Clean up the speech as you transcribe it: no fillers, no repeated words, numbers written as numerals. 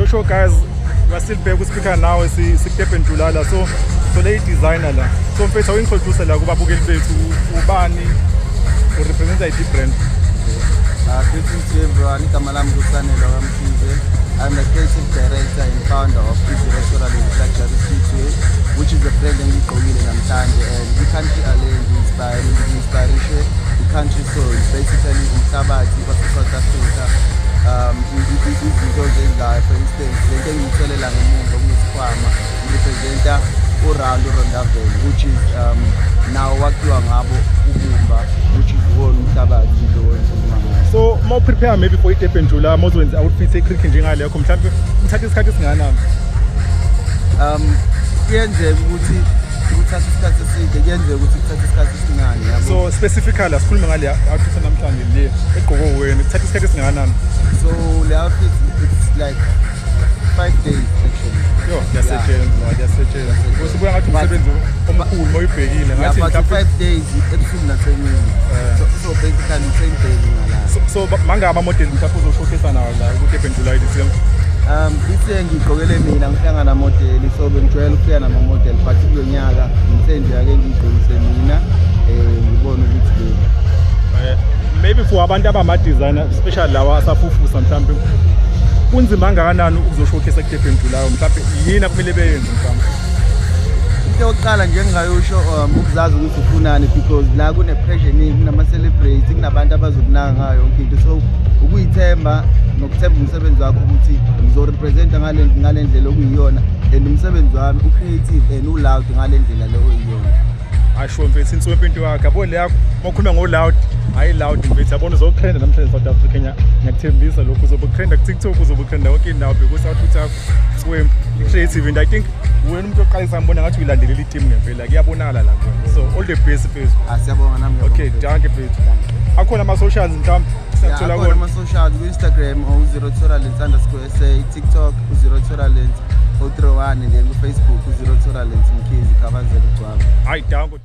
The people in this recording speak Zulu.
Sure guys, we still back uspeaker nawe siku-Durban July la. So le designer la. So mfethu, awu-introduce la kubabukeli bethu, ubani, urepresenta iphi brand? Greetings to everyone. Igama lami nguSanelo kaMkhize. I'm the creative director and founder of Zero Tolerance Luxury Streetwear, which is a brand engiyigqokile namhlanje, and i-country ale ngi-inspire ngi-inspirishe i-country soil, basically umhlabathi wase-South Africa, izinto ozenzayo. For instance, lento engiyitholela ngemuva kunesikhwama representa uround urondavel, which is nawo wakhiwa ngabo ubumba, which is wona umhlabathi lo engikhuluma ngawo. So uma prepare maybe for i-Durban July, uma uzowenza outfit e-tricky njengalekho, mhlawumbe uthatha isikhathi esingakanani? Kuyenzeka ukuthi kuthatha isikhathi eside, kuyenzeka ukuthi kuthatha isikhathi esincane, yabo. So specifically asikhulume ngale outfit namhlanje le egqokwe wena, kuthatha isikhathi esingakanani? So le outfit, it's like 5 days actually. Yo, kuyasetshenzwa, kuyasetshenzwa. Usubuya ngathi umsebenzi omkhulu uma uyibhekile ngathi but mhlawumbe 5 days ebusuku nasemini. So basically 10 days ngalala. So mangaba ama-model mhlawumbe uzoshowcase nawo la ku-Durban July this year? This year ngigqokele mina, ngifika namodeli, so bengijwayele ukufika nama-model, but kulo nyaka ngithe nje ake ngiyigqokise mina, ngibone ukuthi Maybe for abantu abama-designer, especially lawa asafufusa, mhlawumbe kunzima kangakanani ukuzoshowcase ku-Durban July? Mhlawumbe yini akumele beyenze mhlawumbe? Into yokuqala nje engingayosho, ukuzazi ukuthi ufunani, because la kune-pressure eningi, kunama-celebrity, kunabantu abazokunaka ngayo yonke into. So ukuyithemba nokuthemba umsebenzi wakho ukuthi ngizorepresenta ngale ndlela okuyiyona, and umsebenzi wami u-creative and u-loud ngale ndlela le oyiyona. Asho mfethu, inswempu into yakho, yabo, le yakho. Uma ukhuluma ngo-loud, hayi, loud mfethu, yabona, uzotrenda namhlanje South Africa. Ngiyakuthembisa lokhu, uzobe utrenda ku-TikTok, uzobe utrenda yonke indawo because outfit yakho swempu, creative, and I think wena umuntu oqalisa, ngibona ngathi uyilandelela i-team ngempela, kuyabonakala la kuwena. So all the best, mfethu. Ah, siyabonga, nami ngiyabonga, Okay. mfethu. Dankie, mfethu. Akhona ama-socials mhlawumbe siyathola akhona kona? Ama-socials, ku-Instagram u-Zero Tolerance_SA, TikTok u-Zero Tolerance 031, and then ku-Facebook u-Zero Tolerance Mkhize Khabazela Ugcwaba. Hayi, danko.